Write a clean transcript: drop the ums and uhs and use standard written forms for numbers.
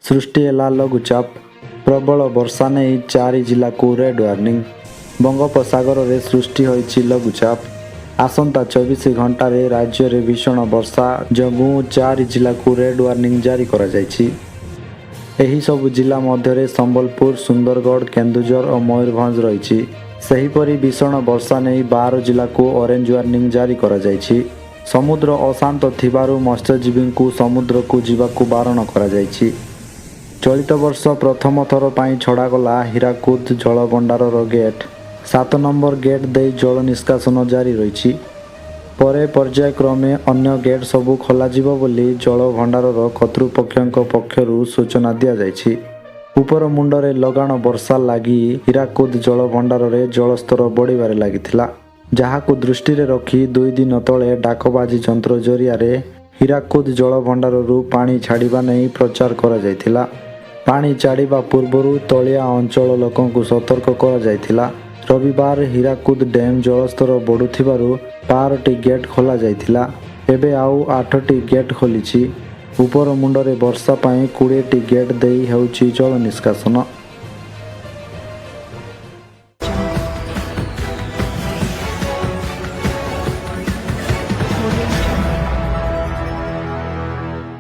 ସୃଷ୍ଟି ହେଲା ଲଘୁଚାପ। ପ୍ରବଳ ବର୍ଷା ନେଇ ଚାରି ଜିଲ୍ଲାକୁ ରେଡ୍ ୱାର୍ଣ୍ଣିଂ। ବଙ୍ଗୋପସାଗରରେ ସୃଷ୍ଟି ହୋଇଛି ଲଘୁଚାପ। ଆସନ୍ତା 24 ଘଣ୍ଟାରେ ରାଜ୍ୟରେ ଭୀଷଣ ବର୍ଷା ଯୋଗୁଁ ଚାରି ଜିଲ୍ଲାକୁ ରେଡ୍ ୱାର୍ଣ୍ଣିଂ ଜାରି କରାଯାଇଛି। ଏହି ସବୁ ଜିଲ୍ଲା ମଧ୍ୟରେ ସମ୍ବଲପୁର, ସୁନ୍ଦରଗଡ଼, କେନ୍ଦୁଝର ଓ ମୟୂରଭଞ୍ଜ ରହିଛି। ସେହିପରି ଭୀଷଣ ବର୍ଷା ନେଇ 12 ଜିଲ୍ଲାକୁ ଅରେଞ୍ଜ ୱାର୍ଣ୍ଣିଂ ଜାରି କରାଯାଇଛି। ସମୁଦ୍ର ଅଶାନ୍ତ ଥିବାରୁ ମତ୍ସ୍ୟଜୀବୀଙ୍କୁ ସମୁଦ୍ରକୁ ଯିବାକୁ ବାରଣ କରାଯାଇଛି। ଚଳିତ ବର୍ଷ ପ୍ରଥମ ଥର ପାଇଁ ଛଡ଼ାଗଲା ହୀରାକୁଦ ଜଳଭଣ୍ଡାରର ଗେଟ୍। 7 ନମ୍ବର ଗେଟ୍ ଦେଇ ଜଳ ନିଷ୍କାସନ ଜାରି ରହିଛି। ପରେ ପର୍ଯ୍ୟାୟକ୍ରମେ ଅନ୍ୟ ଗେଟ୍ ସବୁ ଖୋଲାଯିବ ବୋଲି ଜଳଭଣ୍ଡାରର କର୍ତ୍ତୃପକ୍ଷଙ୍କ ପକ୍ଷରୁ ସୂଚନା ଦିଆଯାଇଛି। ଉପର ମୁଣ୍ଡରେ ଲଗାଣ ବର୍ଷା ଲାଗି ହୀରାକୁଦ ଜଳଭଣ୍ଡାରରେ ଜଳସ୍ତର ବଢ଼ିବାରେ ଲାଗିଥିଲା, ଯାହାକୁ ଦୃଷ୍ଟିରେ ରଖି 2 ଦିନ ତଳେ ଡାକବାଜି ଯନ୍ତ୍ର ଜରିଆରେ ହୀରାକୁଦ ଜଳଭଣ୍ଡାରରୁ ପାଣି ଛାଡ଼ିବା ନେଇ ପ୍ରଚାର କରାଯାଇଥିଲା। ପାଣି ଛାଡ଼ିବା ପୂର୍ବରୁ ତଳିଆ ଅଞ୍ଚଳ ଲୋକଙ୍କୁ ସତର୍କ କରାଯାଇଥିଲା। ରବିବାର ହୀରାକୁଦ ଡ୍ୟାମ୍ ଜଳସ୍ତର ବଢ଼ୁଥିବାରୁ 12ଟି ଗେଟ୍ ଖୋଲାଯାଇଥିଲା। ଏବେ ଆଉ ଆଠଟି ଗେଟ୍ ଖୋଲିଛି। ଉପର ମୁଣ୍ଡରେ ବର୍ଷା ପାଇଁ 20ଟି ଗେଟ୍ ଦେଇ ହେଉଛି ଜଳ ନିଷ୍କାସନ।